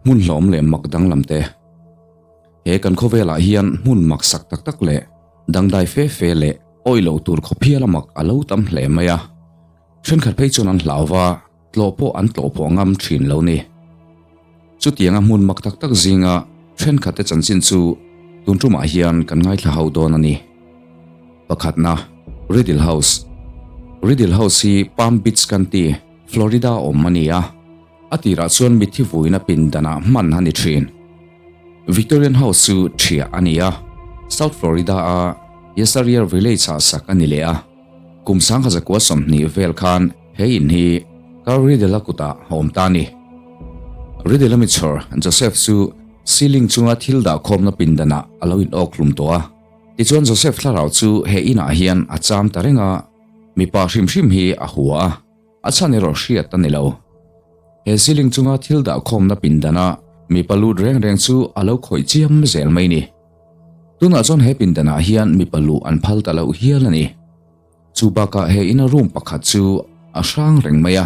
Hmun hlawm leh mak danglam te. He kan khawvelah hian hmun mak sak tak tak leh dangdai fe fe leh awih loh tur khawp hial a mak a lo tam hle mai a. Thenkhat phei chuan an hlau va, tlawh pawh an tlawh pawh ngam thin lo ni. Chutianga hmun mak tak tak zinga thenkhatte chanchin chu tun tumah hian kan ngaithla ho dawn a ni. Pakhatna, Riddle House. Riddle House hi Palm Beach County, Florida awm a ni a. A tirah chuan mitthi vuina pindanah hman a ni thin. Victorian House chu ṭhiah a ni a, South Florida-a Yesarier Village-ah sak a ni leh a. Kum 1920 vel khan he in hi Carl Riddle-a kutah a awm ta a ni. Riddle-a michhawr Joseph chu ceiling chunga thil dahkhawmna pindanah a lo inawk hlum tawh a. Tichuan Joseph thlarau chu he inah hian a cham ta reng a, mipa hrim hrim hi a hua a. A chhan erawh hriat a ni lo. He ceiling chunga thil dahkhawmna pindana mipa lut reng reng chu a lo khawih chiam zel mai ni. Tunah chuan he pindanah hian mipa luh an phal ta loh hial a ni. Chu bakah he ina room pakhat chu a hrang reng mai a,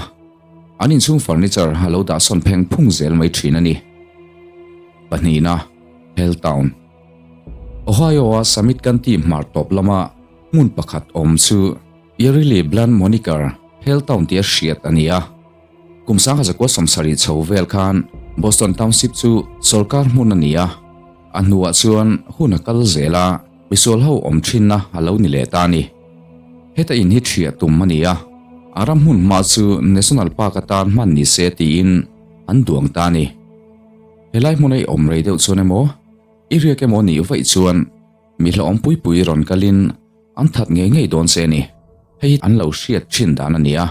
an inchhung furniture a lo dahsawn pheng phung zel mai thin a ni. Pahnihna, Helltown. Ohio-a Summit County hmar tawp lama hmun pakhat awm chu Yerili Bland Moniker, Helltown tia hriat a ni a. Kum 1970 chho vel khan Boston Township chu sawrkar hmun a ni a, a hnuah chuan hun a kal zel a, misual ho awm thinna a lo ni leh ta a ni. Heta in hi ṭhiah tum a ni a, a ram hmun hma chu National Park atan hman ni se tiin an duang ta a ni. Helai hmuna i awm rei deuh chuan emaw, i riak emaw nih vaih chuan Mi hlauhawm pui pui rawn kalin an that ngei ngei dawn che ni. Hei hi an lo hriat thin dan a ni a,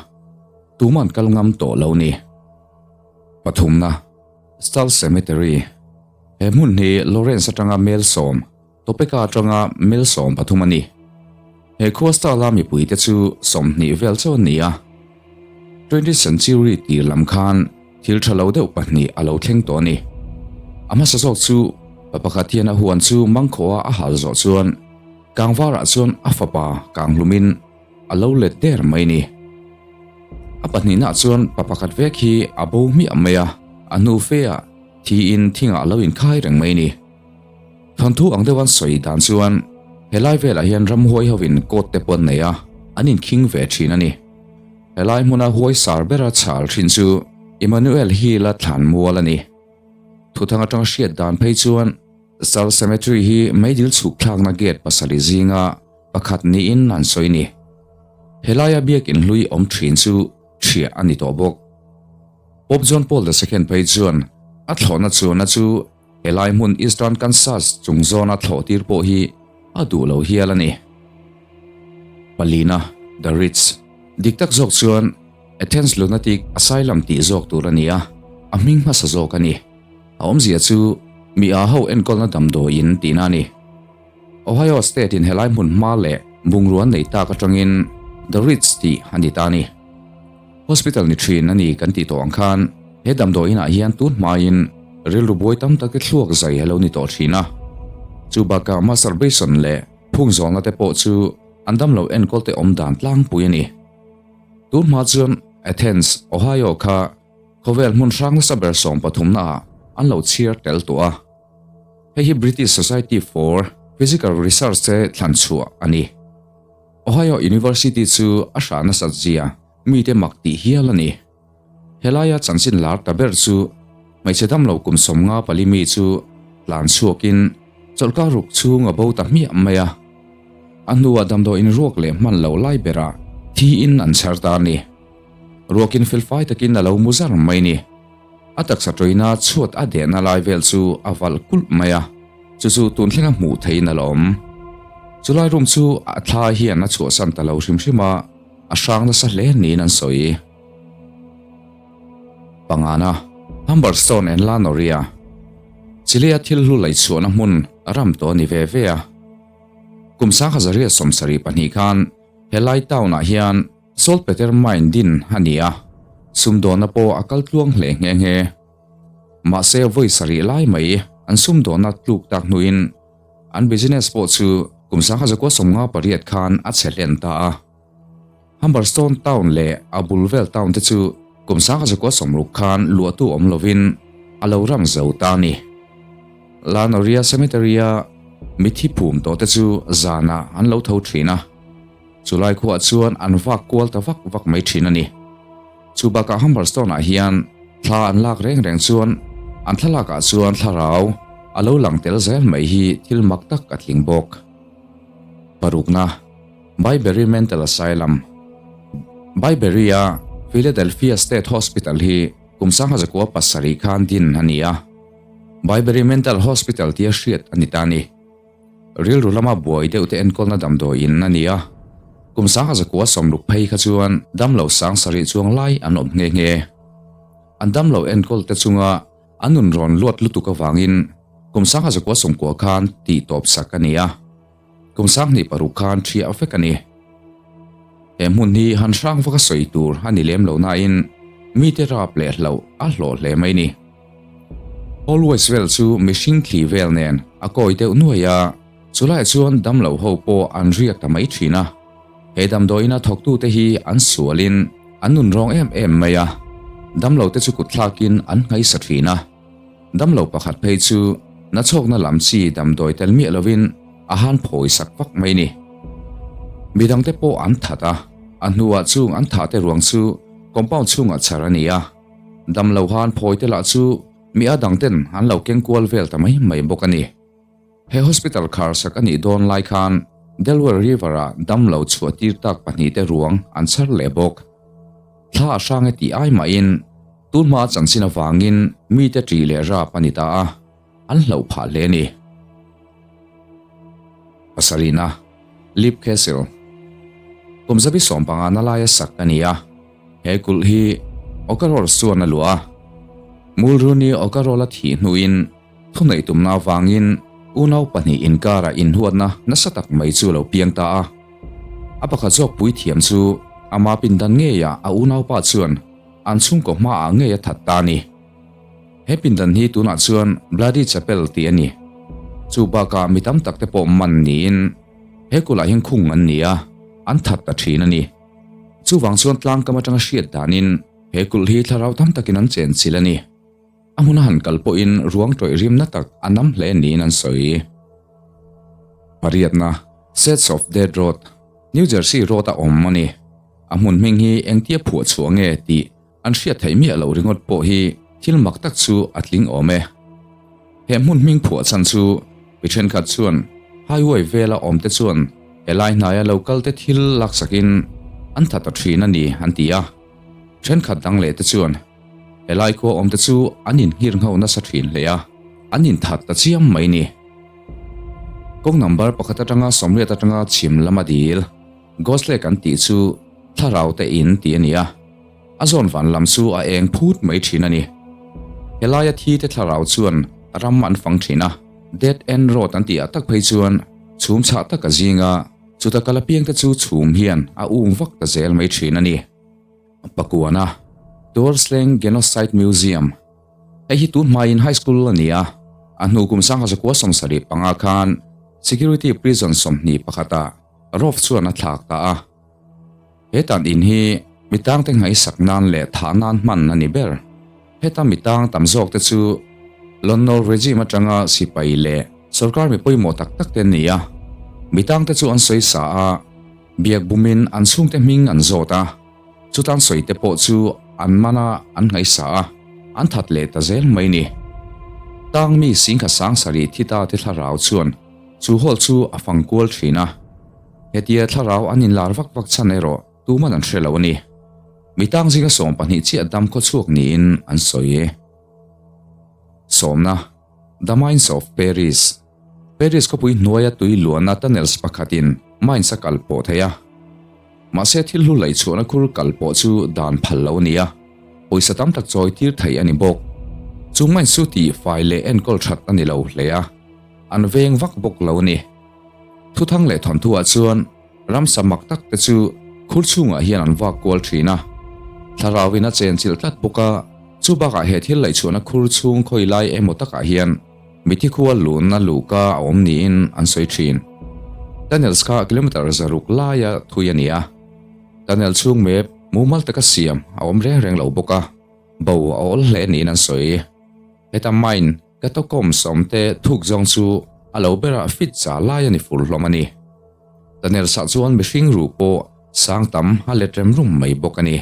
tuma an kal ngam tawh lo ni. Pathumna, Stull Cemetery. He hmun hi Lawrence atanga mel sawm, Topeka atanga mel 13 a ni. He khua Stull-a mipuite chu 20 vel chauh an ni a. Twentieth century tir lam khan thil tha lo deuh pahnih a lo thleng tawh a ni. A hmasa zawk chu pa pakhat hian a huan chu mangkhawha a hal zawh chuan kangvarah chuan a fapa kanglumin a lo let der mai a ni. A pahnihnaah chuan pa pakhat vek hi a bo hmiah mai a, a hnu feah thiin thingah a lo inkhai reng mai a ni. Thawnthu ang deuh an sawi dan chuan helai velah hian ramhuai hovin coat te pawh an nei a, an inkhing ve thin a ni. Helai hmuna huai sar bera chhal thin chu Emmanuel Hill-a thlan mual a ni. Thuthang atanga hriat dan phei chuan Sal Cemetery hi meidil chhuk thlakna gate pasarih zinga pakhat niin an sawi a ni. Helaia biakin hlui awm thin chu ṭhiah a ni tawh bawk. Pope John Paul the Second phei chuan a thlawhna chuanna chu Helai hmun Eastern Kansas chung zawna thlawh tir pawh hi a duh lo hial a ni. Palina, The Ritz. Dik tak zawk chuan Athens Lunatic Asylum tih zawk tur a ni a, a hming hmasa zawk a ni. A awmzia chu mi aa ho enkawlna damdawiin tihna a ni. Ohio State in helai hmun hma leh bungrua an nei tak atangin The Ritz tih a ni ta a ni. Hospital ni thin a ni kan tih tawh ang khan he damdawiin ah hian tun hmain rilru buai tam tak te thluak zai a lo ni tawh thin a. Chu bakah masturbation leh phung zawlna te pawh chu an damlo enkawl te awm dan tlangpui a ni. Tun hma chuan Athens, Ohio kha khawvel hmun hrang nasa ber 13 na ah an lo chhiar tel tawh a. Hei hi British Society for Physical Research te thlan chhuah a ni. Ohio University chu a hrah nasat zia mite mak tih hial a ni. Helaia chanchin lar ta ber chu hmeichhe damlo kum 54 mi chu tlan chhuakin chawlhkar ruk chhung a bo ta hmiah mai a. A hnuah damdawiin ruak leh hman lo lai berah thiin an chhar ta a ni. Ruakin felfai takin a lo mu zar mai ni. A taksa tawina chhuat a dehna lai vel chu a valh kulh mai a. Chu chu tun thlenga hmuh theihin a la awm. Chulai room chu a thla hian a chhuahsan ta lo hrim hrim a, a hrang nasa hle niin an sawi. Pangana, Humberstone and Lanoria. Chile-a thil hlu lei chhuahna hmun ram tawh a ni ve ve a. Kum 1972 khan helai town-ah hian Saltpeter Mine din a ni a, sumdawnna pawh a kal tluang hle nghe nghe. Mahse vawi sarih lai mai an sumdawnna tluk tak hnuin an business pawh chu Kum 1958 khan a chhe hlen ta a. Humberstone Town leh a bul vel town te chu kum 1960 khan luahtu awm lovin a lo ram zo ta a ni. Lanoria Cemetery-a mithi phum tawh te chu zanah an lo tho thin a, chulai khuaah chuan an vak kual ta vak vak mai thin a ni. Chu bakah Humberstone-ah hian thla an lak reng reng chuan an thlalakah chuan thlarau a lo lang tel zel mai hi thil mak tak a tling bawk. Parukna, Byberry Mental Asylum, Byberry-a Philadelphia State Hospital hi kum 1907 khan din a ni a, Byberry Mental Hospital tia hriat a ni ta a ni. Rilru lama buai deuh te enkawlna damdawi in a ni a, kum 1960 phei kha chuan damlo sang sarih chuang lai an awm nghe nghe. An damlo enkawl te chunga an nun rawn luat lutuk avangin kum 1990 khan tih tawp sak a ni a, kum 26 khan ṭhiah vek a ni. He hmun hi han hrang vaka sawi tur a ni lem lo nain mite rap leh hlauh a hlawh hle mai ni. Always vel chu mihring thli vel nen a kawi deuh nuai a, chulaiah chuan damlo ho pawh an riak ta mai thin a. He damdawiina thawktute hi an sualin an nun rawng em em mai a, damlo te chu kut thlakin an nghaisa thin a. Damlo pakhat phei chu nachhawkna lam chi damdawi tel miah lovin a han phawi sak vak mai ni. Midangte pawh an that a, a hnuah chung an thah te ruang chu compound chhungah chhar a ni a. Damlo han phawi te lah chu mi a dang ten an lo keng kual vel ta mai mai bawk a ni. He hospital khar sak a nih dawn lai khan Delaware River ah damlo chhuah tir tak pahnihte ruang an chhar leh bawk. Thla a hrang e tih ai mahin tun hma chanchin avangin mite ṭih leh rap a ni ta a, an hlauh phah hle a ni. Pasarihna, Lip Castle, Kum zabi sawmpanga na laia sak a ni a. He kulh hi Okarol chuan a luah a, Mulrooney Okarol a thih hnuin thuneih tumna avangin unau pahnih inkara inhuatna nasa tak mai chu a lo piang ta a. A pakhat zawk puithiam chu ama pindan ngeiah a unaupa chuan an chhungkaw hmaah ngei a that ta a ni. He pindan hi tunah chuan Bloody Chapel tih a ni. Chu bakah mi tam tak te pawh man niin he kulhah hian khung an ni a, an that ta thin a ni. Chuvang chuan tlangkam atanga hriat danin he kulh hi thlarau tam takin an chenchilh a ni. A hmuna han kal pawhin ruang tawih rimna tak a nam hle niin an sawi. Pariatna, Sets of Dead Road, New Jersey Road a awm a ni. A hmun hming hi engtia phuah chhuah nge tih An hriat theih miah loh ringawt pawh hi thil mak tak chu a tling awm e. He hmun hming phuah chhan chu mi thenkhat chuan highway vela awmte chuan helai hnaia lo kalte thil laksakin an tha ta thin a ni an ti a. Thenkhat dang leh te chuan helai khua awmte chu an inhngir ngho nasa thin hle a, an inthat ta chiam mai ni. Kawng number pakhat atanga 80 atanga chhim lama dil. Ghost Lake an tih chu thlarau te in tih a ni a, a zawn van lam chu a eng phut mai thin a ni. Helaia thi te thlarau chuan ram an fang thin a, Dead End Road an tih ah tak phei chuan chhum chhah tak a zing a, chuta kal apiang te chu chhum hian a um vak ta zel mai thin a ni. Pakuana, Tualsleng Genocide Museum, Hei hi tun hmain High School a ni a, a hnu kum 1975 khan Security Prison 21 ah Rolf chuan a thlak ta a. He tan in hi mi tangte ngaihsak nan leh thah nan hman a ni ber. Heta mi tang tam zawk te chu Lon Nol regime atanga sipai leh sorkar mi pawimawh tak tak te an ni a. Mi tangte chu an sawi sa a, biak bumin an chhungte hming an zawt a, chutan sawi te pawh chu an man a, an ngaihsa a, an that leh ta zel mai ni. Tang mi singkha sang sarih thi ta te thlarau chuan Chu hall chu a fang kual thin a, hetia thlarau an inlar vak vak chhan erawh tuman an hre lo a ni. Mi tang zinga 12 chiah dam khaw chhuak niin an sawi. Sawmna, The Mines of Paris, Paris khawpui hnuaia tui luahna tunnels pakhatin mines a kal pawh thei a. Mahse thil hlu laih chhuahna khur kal pawh chu dan phal lo a ni a, pawisa tam tak chawi tir theih a ni bawk. Chu mines chu tih fai leh enkawl that a ni lo hle a. An veng vak bawk lo a ni. Thuthang leh thawnthuah chuan ramsa mak tak te chu khur chhungah hian an vak kual thin a. Thlarauin a chenchilh tlat bawk a, chu bakah he thil laihchhuahna khur chhung khawi lai emaw takah hian mithi khua lunna luhka a awm niin an sawi thin. Tunnels kha kilometre 600 laia thui a ni a. Tunnel chhung map mumal taka siam a awm reng reng lo bawk a, bo a awl hle niin an sawi. Heta mine catacombs awmte thuk zawng chu a lo berah fit za lai a ni fur hlawm a ni. Tunnels ah chuan mihring ruh pawh sang tam a let rem rum mai bawk a ni.